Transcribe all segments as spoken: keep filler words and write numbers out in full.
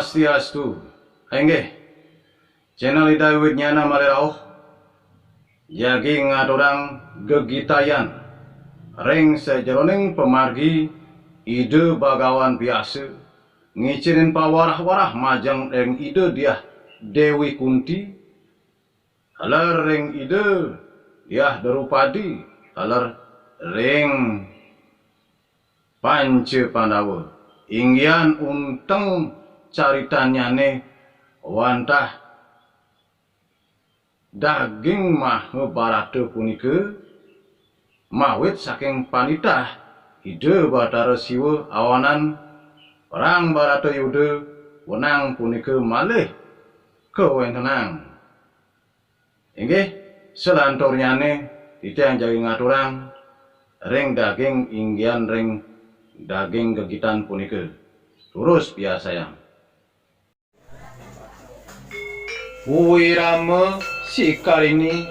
Swastiastu. Inggih, channel Ida Widnyana malih rauh jagi ngaturang gegitayan ring sajeroning pamargi Ida Bagawan Biasa, ngicénin pawarah-warah majeng ring Ida Diah Déwi Kunti, taler ring Ida Diah Drupadi, taler ring Panca Pandawa. Inggihan unteng caritannyané wantah daging Mahabharata punika, mawit saking panitah Ida Batara Siwa awanan perang Bharata Yuda wenang punika malih kawéntenang. Inggih, salanturnyané titiang jagi ngaturang ring daging inggihan ring daging gegitan punika. Terus piarsayang. Wirama Sikarini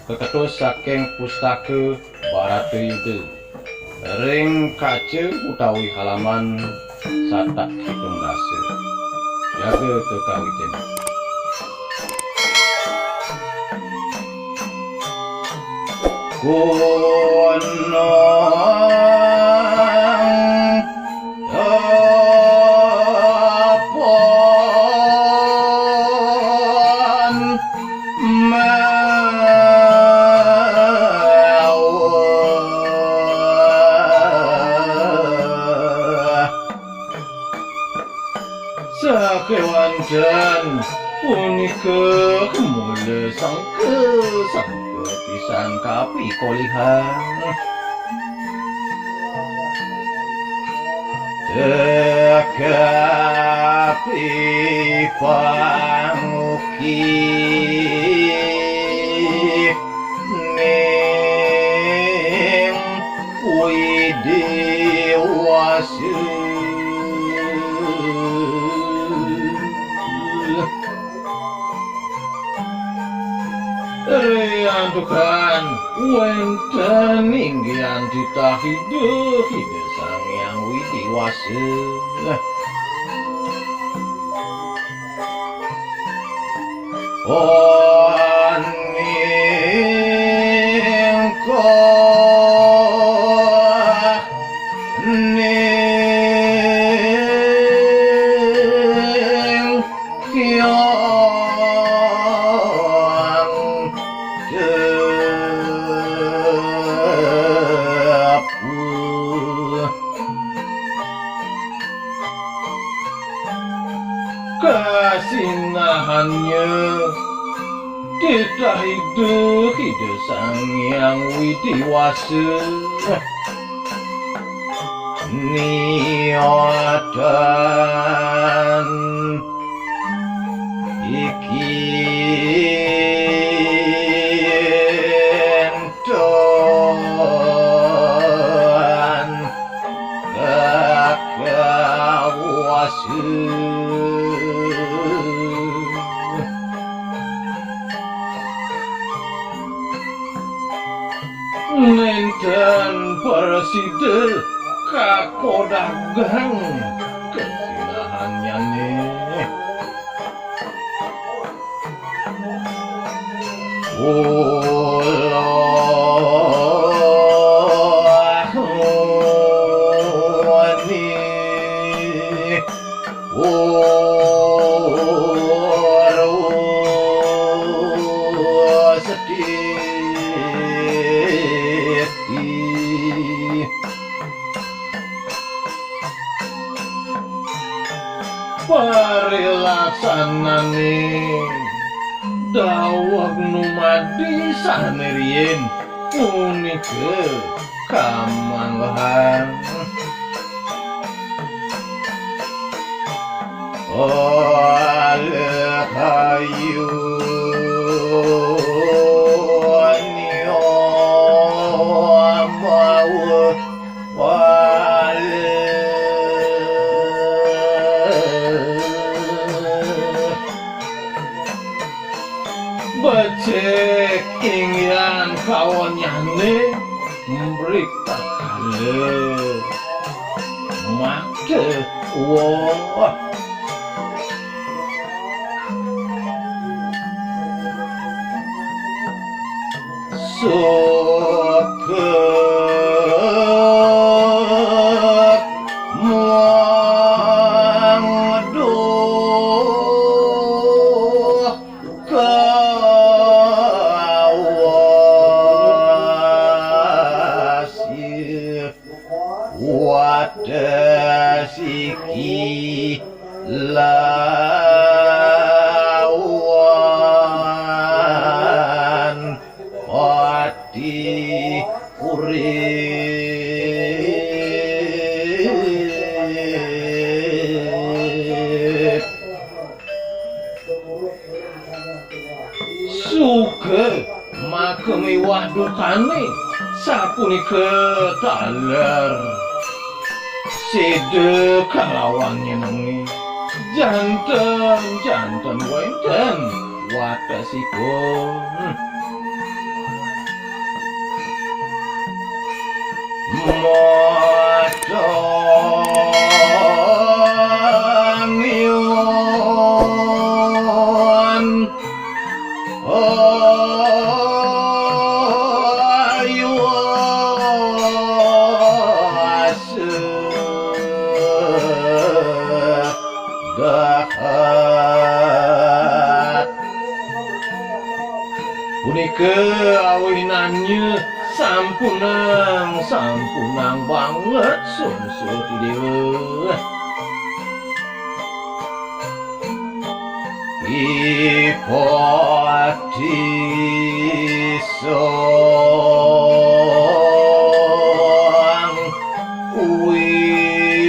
kaketus saking pustaka Bharatayuddha ring kaca utawi halaman satak pitung dasa. Jaga kekawitin. Gunung Tepon Mewah. Sakéwanten punika mula sangka, sangka pisan kapikolihan. Tekapi pangukih ning Widi Wasa. Riantukan wénten inggihan titah Ida, Ida Sang Hyang Widi Wasa. Oning koh ning Hyang Tepu. Kasinahannya titah Ida, Ida Sang Hyang Widi Wasa. Niatan iki énton kakawasa. Nénten prasida kakodagang kasinahannyané. Ulah wani Ora sedih. Parilaksanané daweg numadi sané riin punika kamanggehang. Alekayu nyo mawa wale. Becik inggihan kawonyané mriktakala makta woh. Suket mangduh kawasih watesiki lawan pati urip. Suka maka miwah dukane sapunika taler. Sida kalawan nyenenge janten-janten wenten watesipun. Mata ngion ayu asa dahat. Punika awinannya sampunang, sampunang banget sungsut Dewa. Ipati sang wira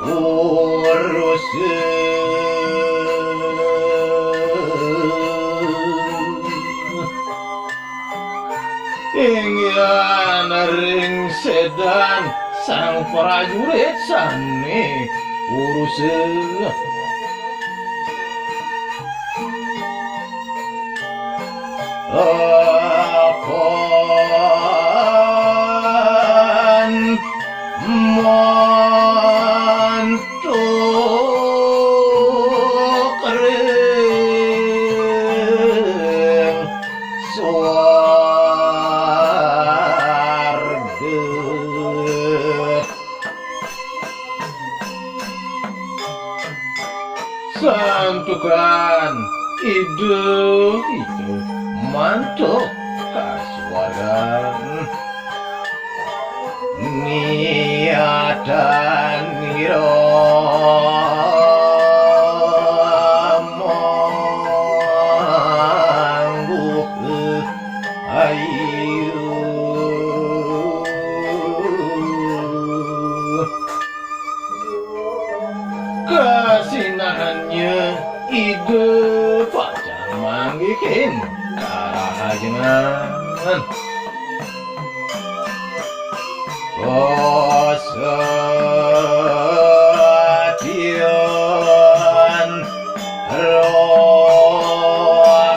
urusa. Inggihan ring sedan sang prajurit sane urusa. Apan mantuk ring swarga. Santukan Ida, Ida mantuk kasuwargan. Niatan ira mangguh ayu. Kasinahannya Ida pacang manggihin karahajengan. Pasatian roh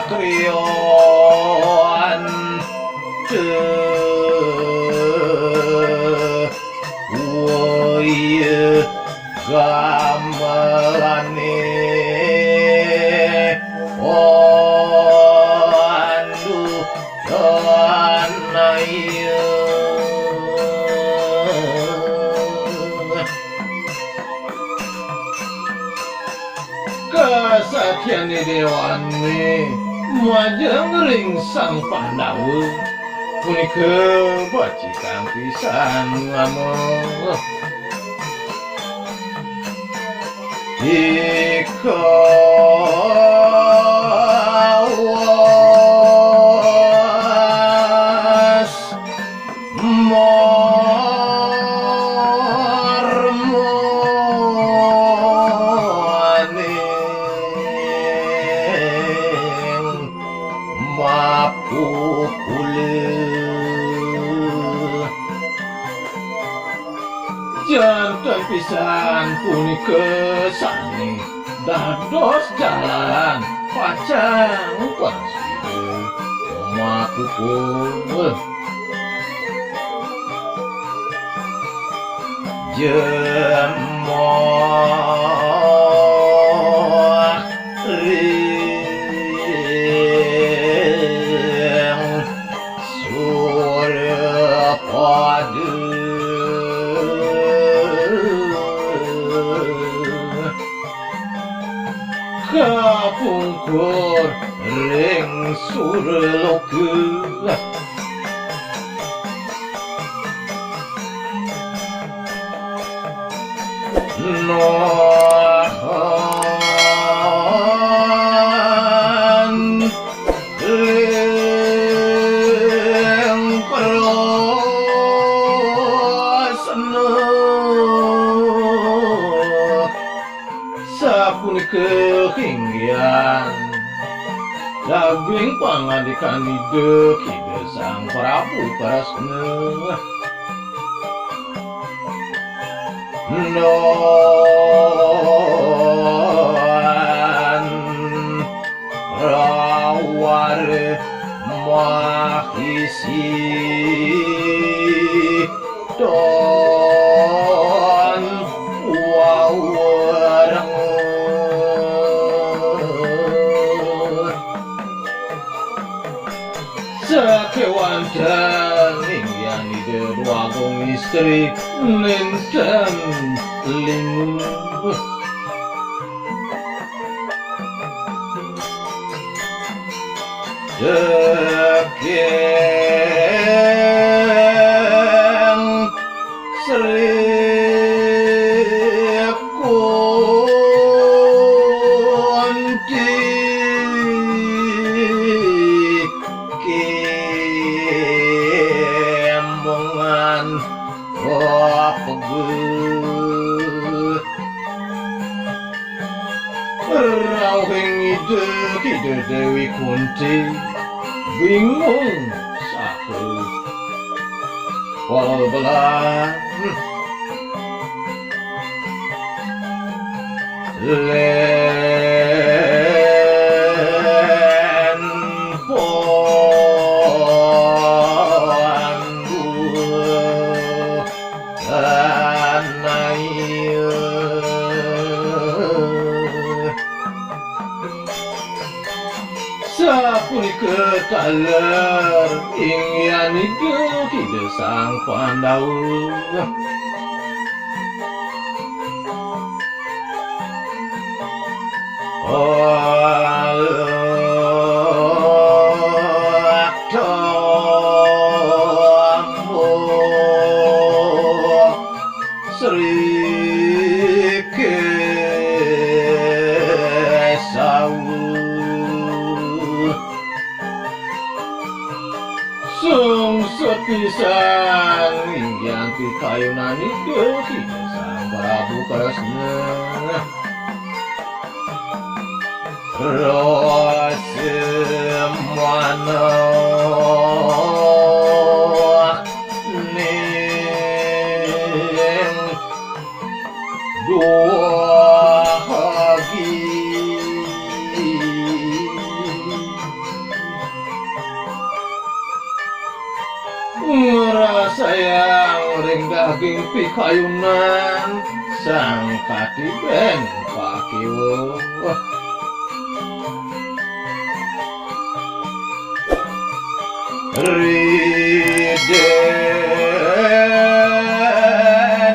krian teh. Woi gamelane, anduh tanaya. Kasaktiane dewane majeng ring Sang Pandawa punika becikang pisan, Rama. Ikawas marmaning mapukula. Janten pisan punika sane dados jalan pacang prasida makupul. Jemoh ri Kur ring surloka. Nohan ling prasna. Sapunika inggihan daging pangandikan Ida Kida Sang Prabu Kresna. Don rawar mahisi, don wawareng. Sakéwanten inggihan Ida Dwagung Istri nénten lingu. Daging Sri Kunti kimungan peguh. Rauhing Ida, Ida Déwi Kunti bingung saha palbelan. Lén pondu anaya. Sapunika taler inggihan Ida Kida Sang Pandawa. Alah, tambuh Sri Kesawa. Sungsut pisan inggihan pikayunan Ida Kida Sang Prabu Kresna. Rasa manah ning duwagi. Ngrasayang ring daging pikayunan Sang Katibén Pakiwa. Ridén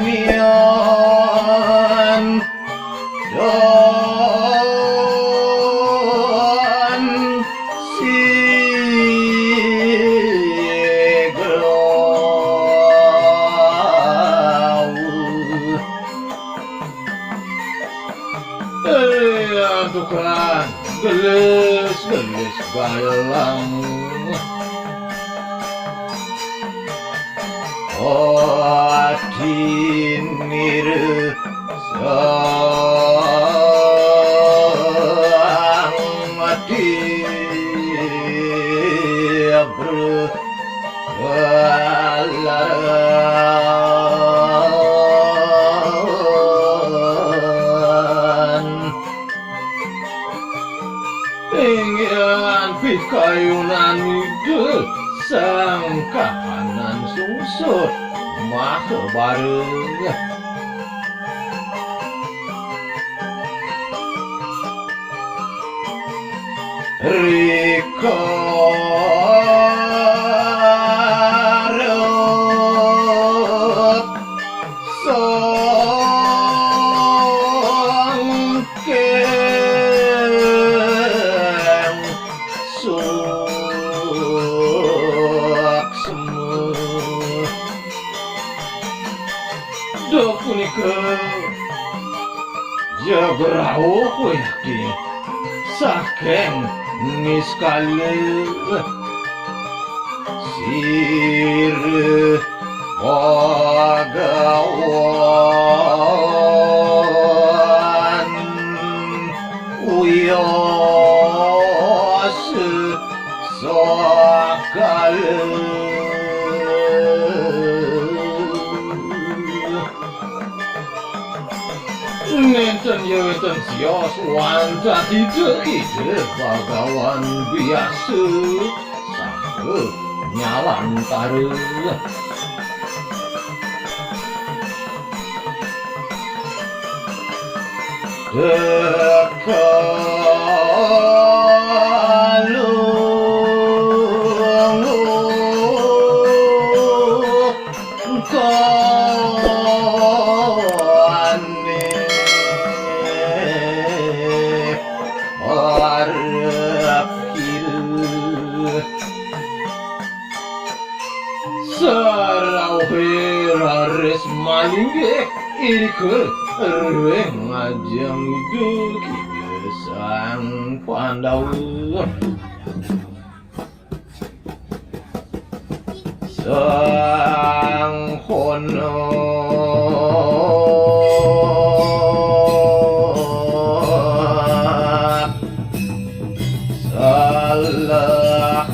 yan don sigrawu. Eh, antukan gelis-gelis galang. Atinira sang ati abra balaran. Inggihan pikayunan Ida Sang Kahanan Sungsut Mahabara. Rika rep song ke Rauh kowe iki saking niskala. Sira Bagawan wiyasa sakala. Nénten ya wénten sios wantah Ida, Ida Bagawan biasa sangga nyalantara. Teka lungguh kone arep kira. Sarauhe raris malinggih irika ring ajeng Ida Kida Sang Pandawa. Sang Hona salah.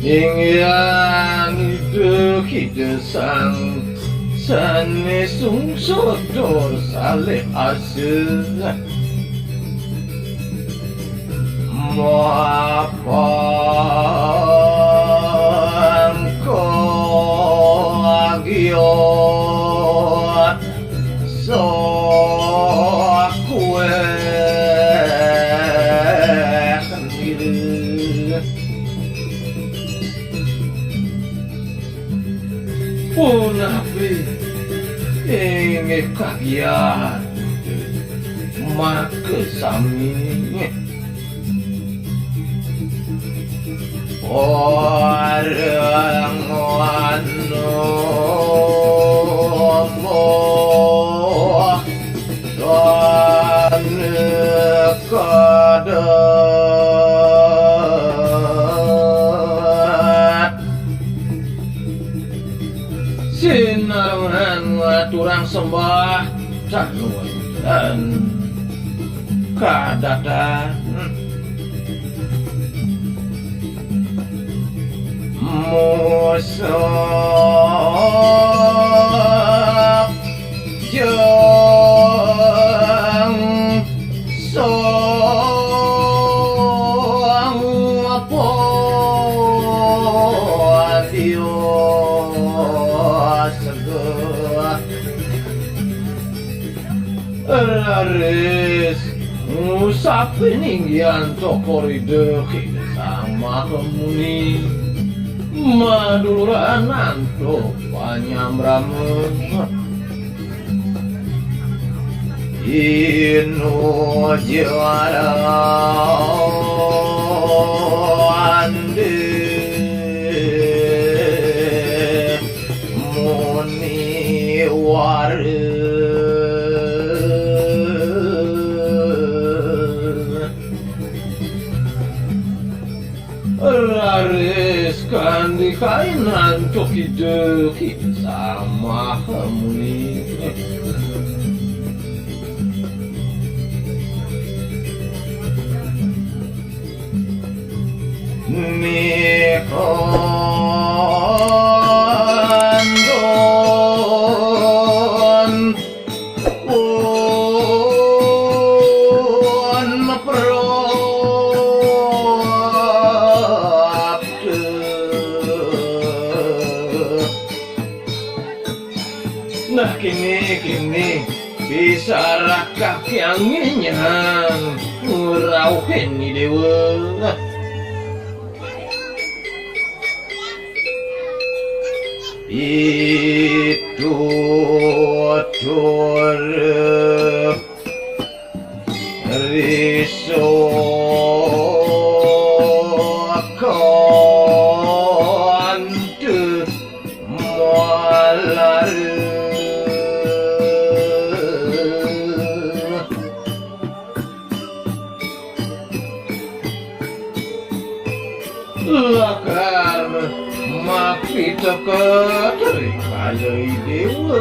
Inggihan Ida Kida Sang sane sungsut tur salih asih. Mapangkagya sakue sendiri. Punapi inggih kagiat maka sami orang anu moh Sinarungan ngaturang sembah tan wenten kadatan. Musuh jeng song apa dia segah. Raris ngusapin inggihan Cokor Ida Kida Sang Maha Muni. Maduluran antuk panyambrama. Inu jara andi muniwara. Raris kandikain antuk Ida Kida Sang Maha Muni. Nikandon pun prapta. Nah, kene, kene, pisarakah kang ngenyang ngrauhin Dewa. Itu tur riso kantu. Katrikaya i déwa,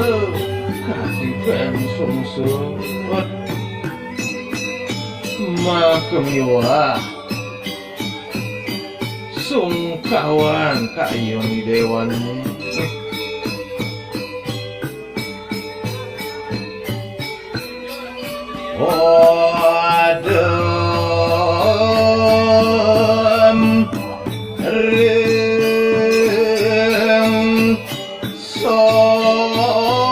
katiban sungsung. Maka miwah sungkawan kayun i déwané. Adem ring samyajnya.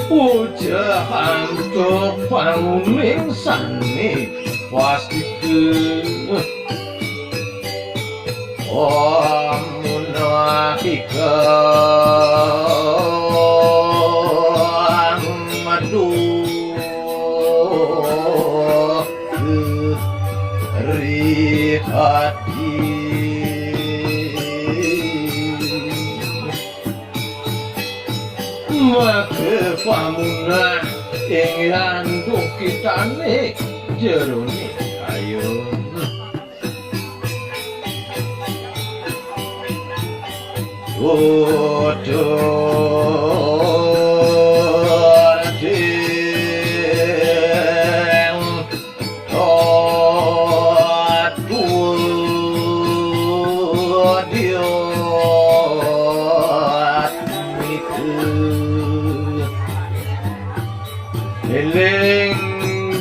Ujah antuk panguning sané pastika. Om munah ikang maduh rihati. Maka pamunah ing yan duh kitané jeroné kayun. Tutur ting Éling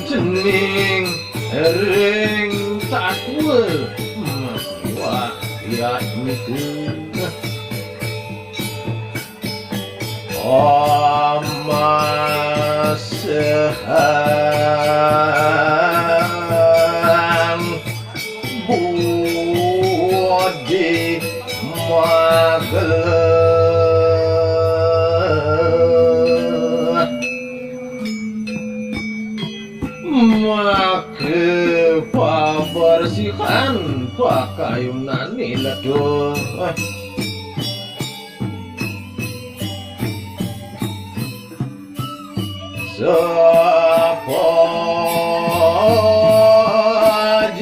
cening ring tatwa makiwah yatmika. Amasehang budi magelah. Maka pabersihan pakayunané ledung.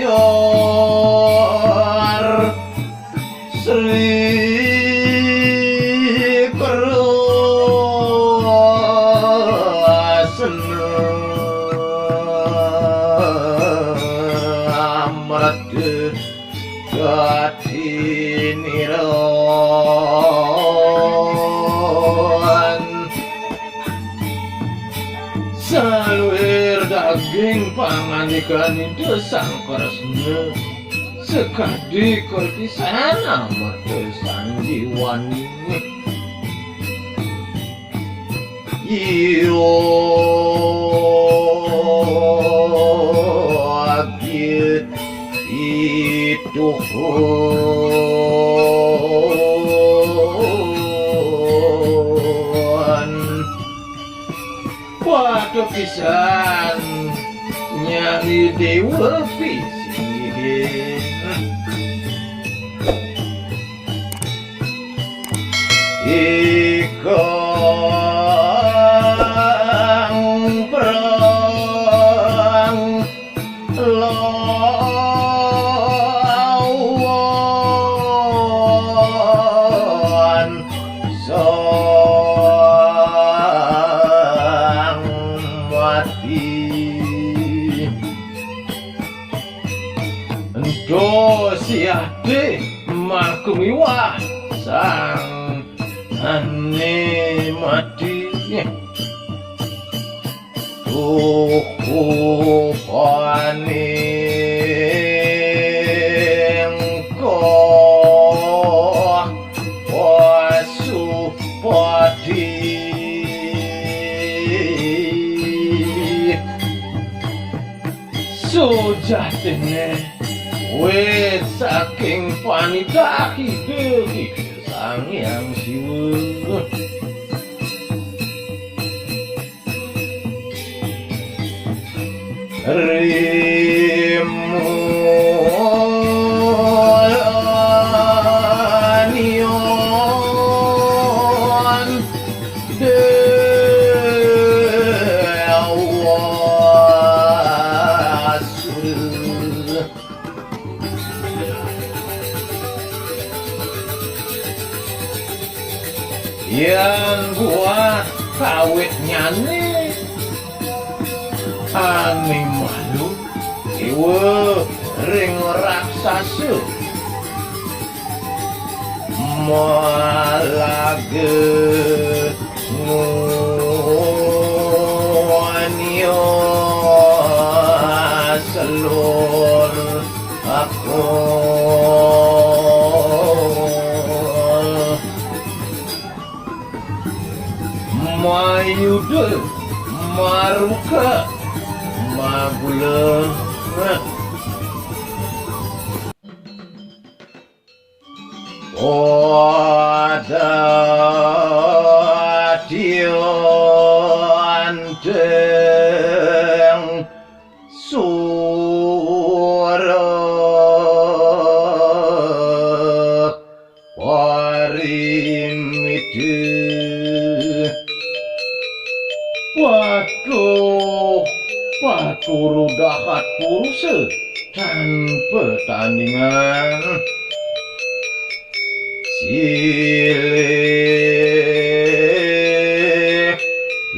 Sapajar Sri Krasna Amrata Kadiniran. Saluir daging pangandikan Ida Sang Kresna, sakadi kapisan amarta sanjiwani. Iya agit ituhun. Patut pisan nyari déwa pisinggih. Ikang prang lawan sang mati. Ento siati maka miwah sang ané mati. Tukupaning koh Pasupati. Sujatiné wit saking panitah Ida Sang Hyang Siwa. Rimulanion déwa Kawitnyané ané malu iwa ring raksasa. Malaga nuania selur aku. Mayuda maruka magula. Oda tianteng sura parimita. Waduh, paturu dahat purusa tanpa tandingan. Silih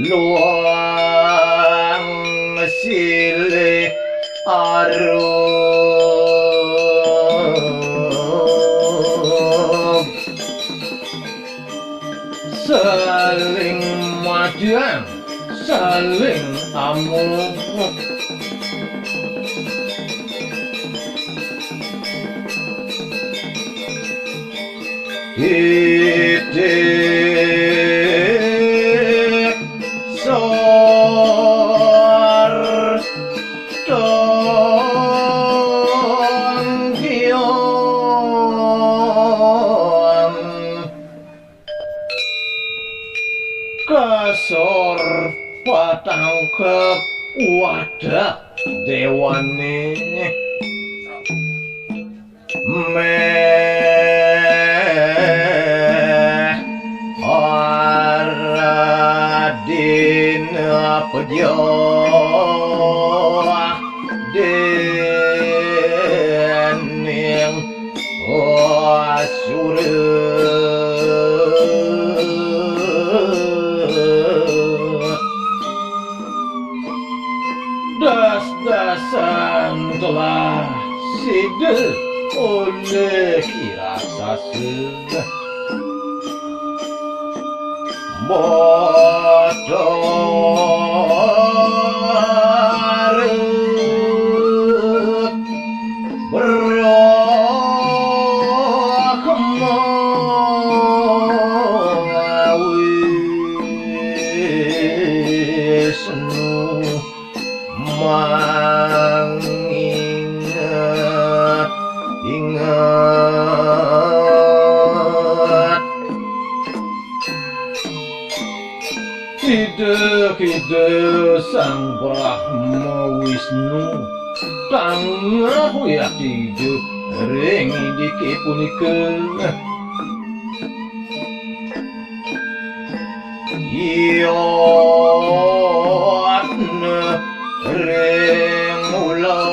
luang, silih arung. Saling madian, saling amuk. Titik sor tonggiong. Kasor patangkep wadah déwané. Méh aradina pejah déning asura. Das-dasan telah sida oleh raksasa. Batara Brahma Wisnu mangingat, ingat. Ida, Ida Sang Brahma Wisnu tanggah wiakti Ida ring indike punika. Yatna ring ula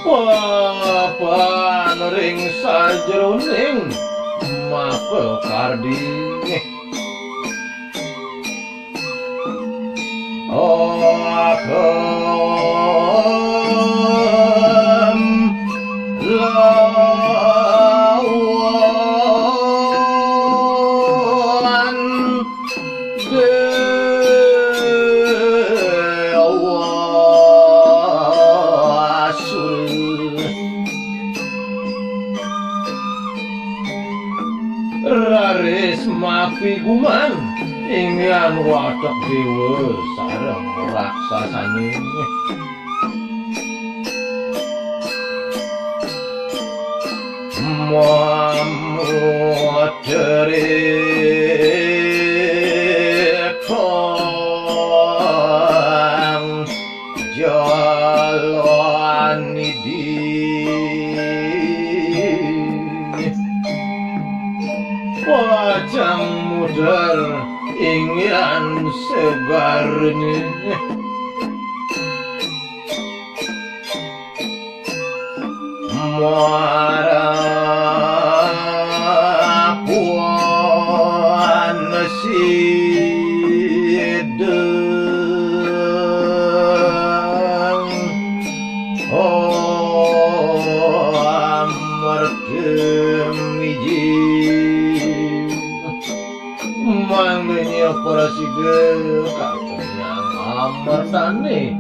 papan ring sajroning mapakardi. Ahem lawan Déwa Asura. Raris mapiguman inggihan watek déwa sareng raksasane. Mamuteri pang jalan idi. Pacang muter inggihan segarne. Muara Ideng. Oh, amartem iji. Mangdenya prasida kakonyang amartane.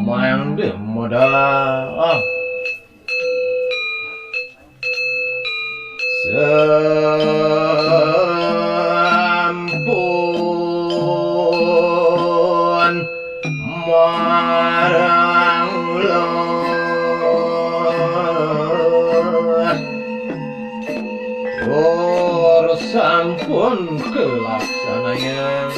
Mangde modah. Sampun marang ler. Tur sampun kalaksanayang.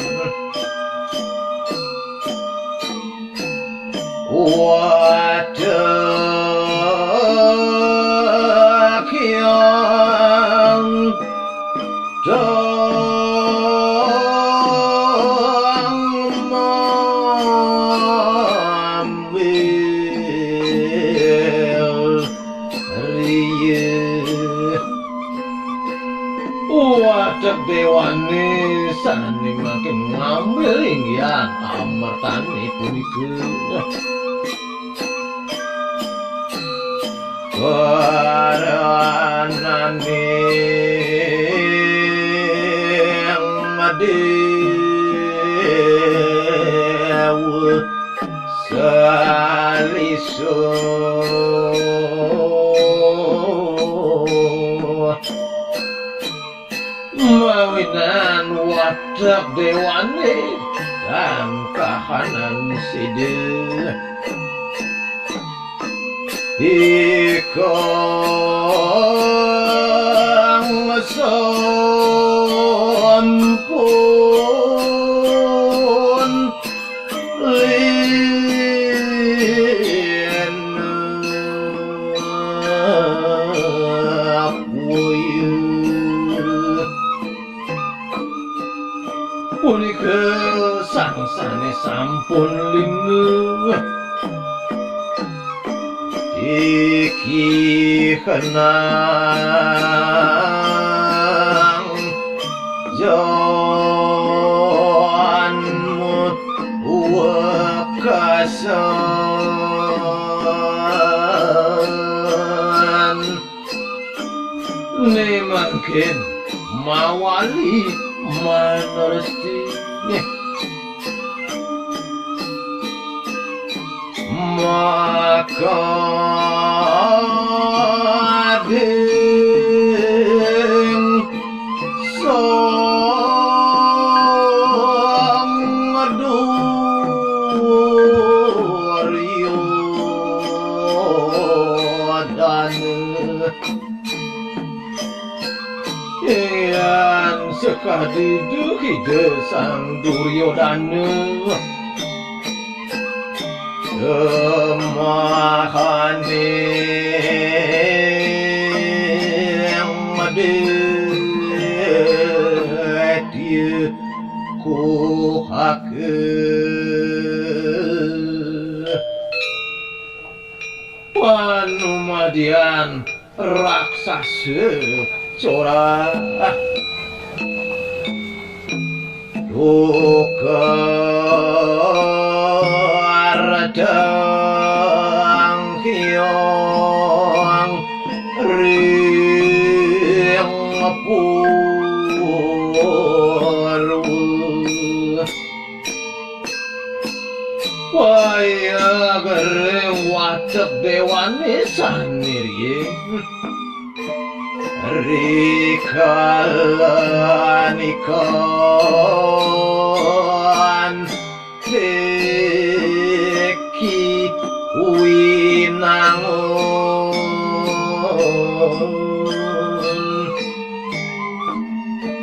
Watek yang tang mambil riya. Watek dewane sane mangkin ngambil inggihan amartane punika. Paranane dewa salisu. Mawinan watek dewane tan kahanan sida. Ikang sampun linak wayah. Punika sang sane sampun linak. Iki kenang janmu wekasan. Ne mangkin mawali manresti. Maka ding sang Duryodana. Yan sakadi duhida sang Duryodana. Semahaning madetya kuhaka. Panumadian raksasa corah. Duka artang hiong ring purwa. Wayah gering watek dewane sane riye. Rikalanika teki winangun.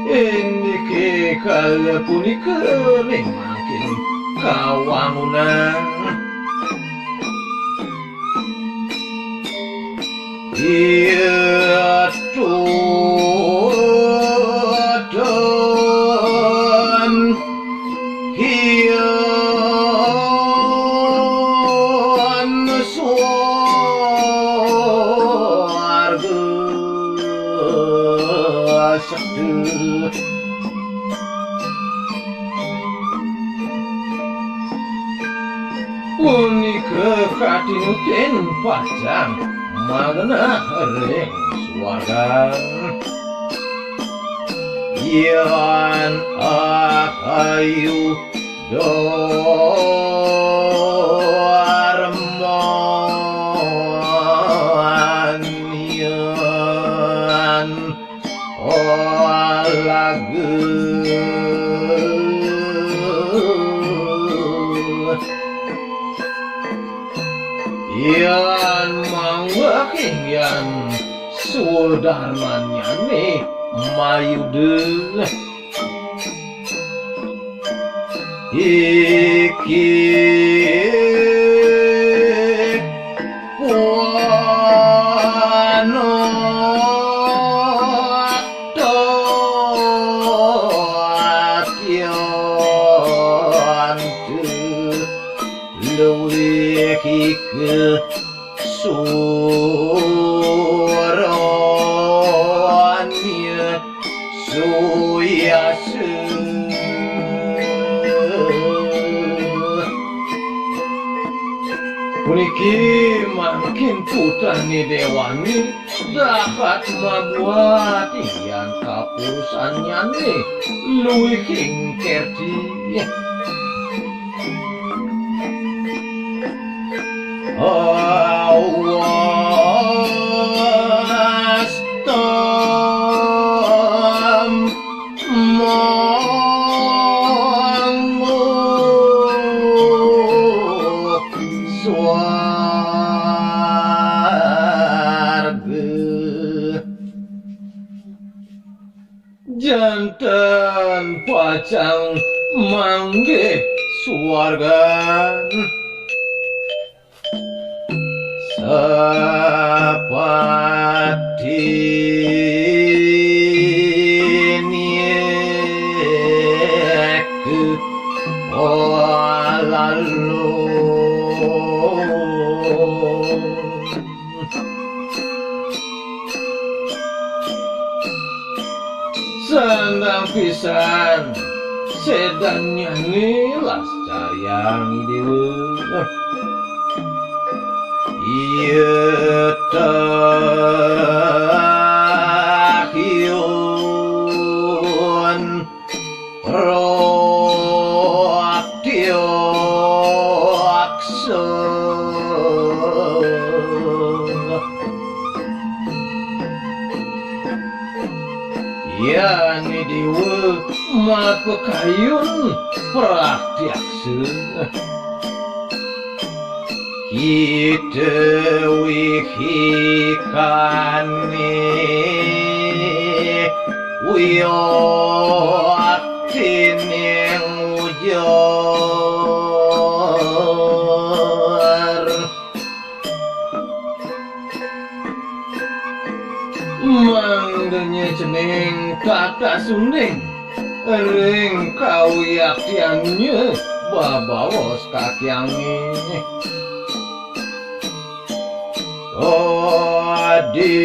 Indike kala punika ring mangkin kawangunan. Iya tutan hian swarga sakti. Kekatinutin pacang magenah ring suargan. Yan ahayu darmanyan olaga. Yan mangwah inggihan sudarmanyané mayuda. Iki puanakta atyantu luwih ika suaranya suyasa. Puniki mangkin putrané Déwané dahat mabuat inggihan kapurusannyané luihing kerti. Awastam mangguh swarga. Janten pacang manggih suargan. Sapati niku olalu. Sandang pisan sédannyané lascayang Déwa. Iya tahyun Ratyaksa. Yané Déwa mapakayun pratyaksa. Kita wihikané wiyaktining ujar. Mangda nyening tata sunding ring kawiyaktiannya babaos kakyangé. Adi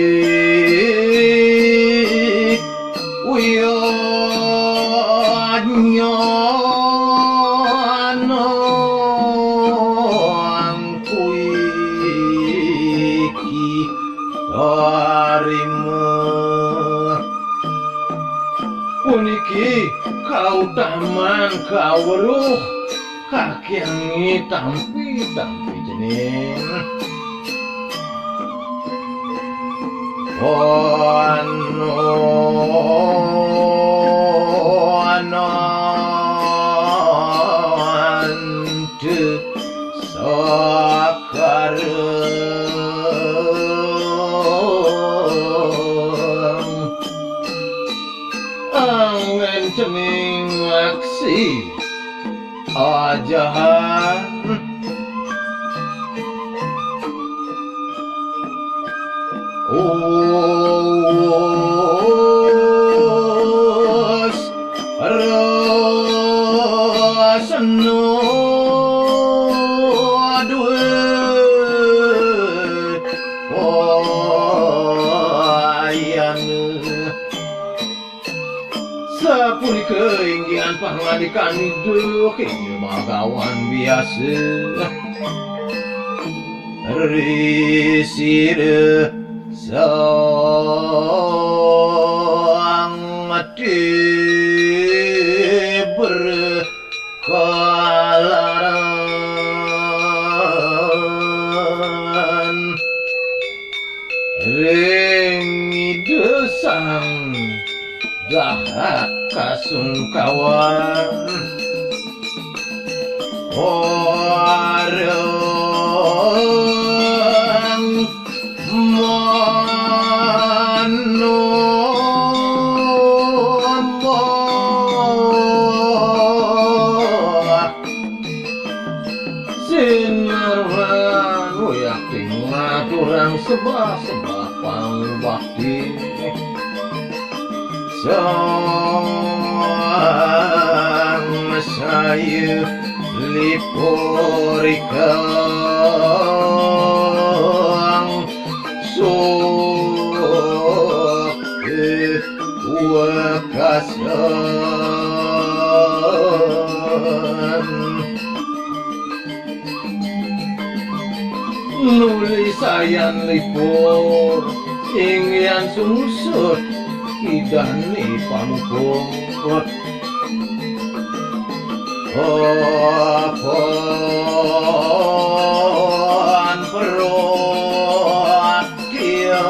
wiyanyana angkuiki tarima. Puniki kautaman kaweruh kakyangé tampi-tampi cening. Ono anantu sakara. Anggen cening aksi ajahan. Us rasna duwé wayana. Sapunika inggihan pangandikan Ida Hyang Bagawan biasa. Risida sang tiber kalaran ring Ida Sang Dahat kasungkawan. Orang manumbuh. Sinarwan uyakti ngaturang sembah-sembah pangbakti. Sang saya lipur ikang sok wekasan. Nuli sayan lipur, inggihan sungsut, idane pamuput. Apan perot tiaksa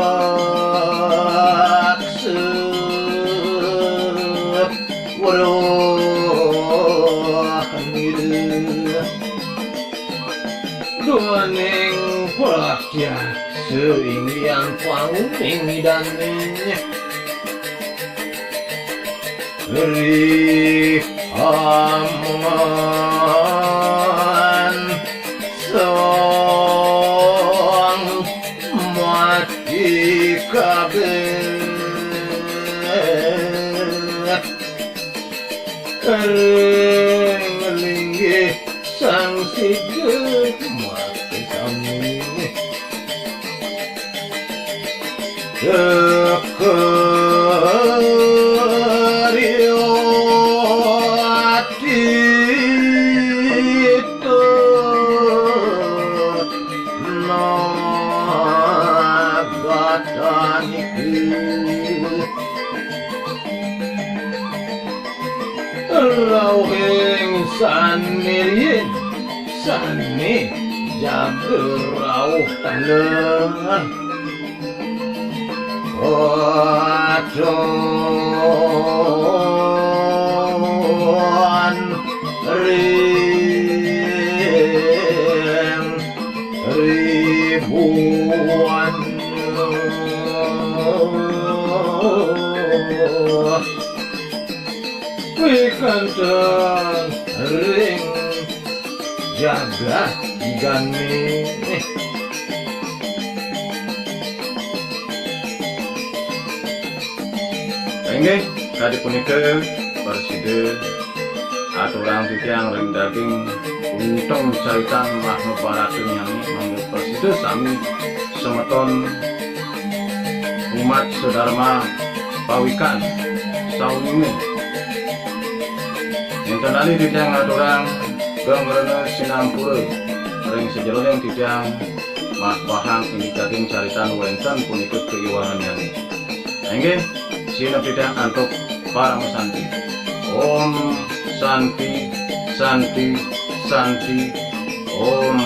weruh nira. Duaning praktiak seinggihan panguning idane. Ri aman sang mati kabeh. Ring linggih sang sida mati sami. Teka riwati nagatan iki. Rauhing sane riin, sane jaga rauh taler. Aton ring ribuan. Wikanten ring jagat Gane. Inggih, kadi punika prasida aturang titiang ring daging untung caitan Mahabharata nyane, mangda prasida sami semeton umat sedharma pawikan sauningin. Nenten lali titiang ngaturang geng rena sinampura ring sajeroning titiang mahbahang indik daging caritan wenten punika kaiwangannyane. Inggih, sineb titiang antuk paramasanti. Om Santi, Santi, Santi, Om.